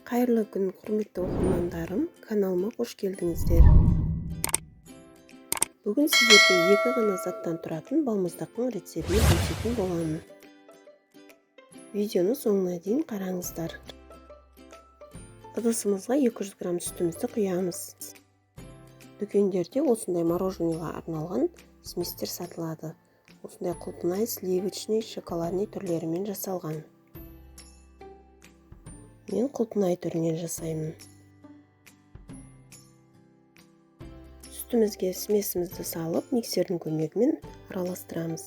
Қайырлы күн, құрметті оқырмандарым, каналыма қош келдіңіздер. Бүгін сіздерге екі ғана заттан тұратын балмұздақтың рецептін көрсететін боламын. Видеоны соңына дейін қараңыздар. Ыдысымызға 200 грамм сүтімізді құямыз. Дүкендерде осындай мороженыйға арналған сместер сатылады. Осындай құлпынай, сливочный, шоколадный түрлерімен жасалған. Мен құлпынай түрінен жасаймын. Сүтімізге смесімізді салып, миксердің көмегімен араластырамыз.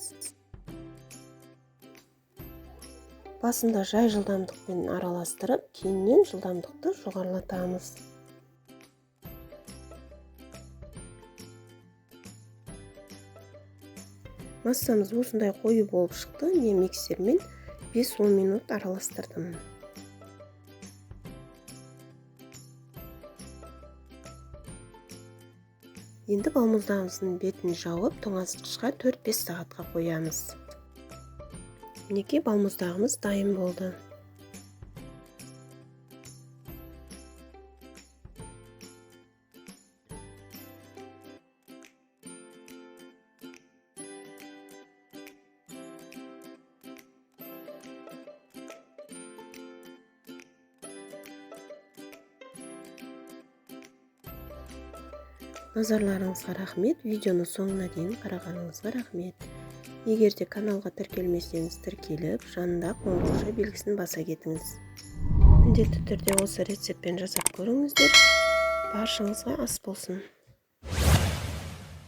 Басында жай жылдамдықпен араластырып, кейіннен жылдамдықты жоғарылатамыз. Массамыз осындай қою болып шықты. Мен миксермен 5-10 минут араластырдым. Енді балмұздағымыздың бетін жауып, тоңазытқышқа 4-5 сағатқа қоямыз. Мінекей балмұздағымыз дайын болды. Назарларыңызға рахмет, видеоны соңына дейін қарағаныңызға рахмет. Егер де каналға тіркелмесеңіз, тіркеліп, жанында қоңыраушылар белгісін баса кетіңіз. Міндетті түрде осы рецептпен жасап көріңіздер. Баршаңызға ас болсын.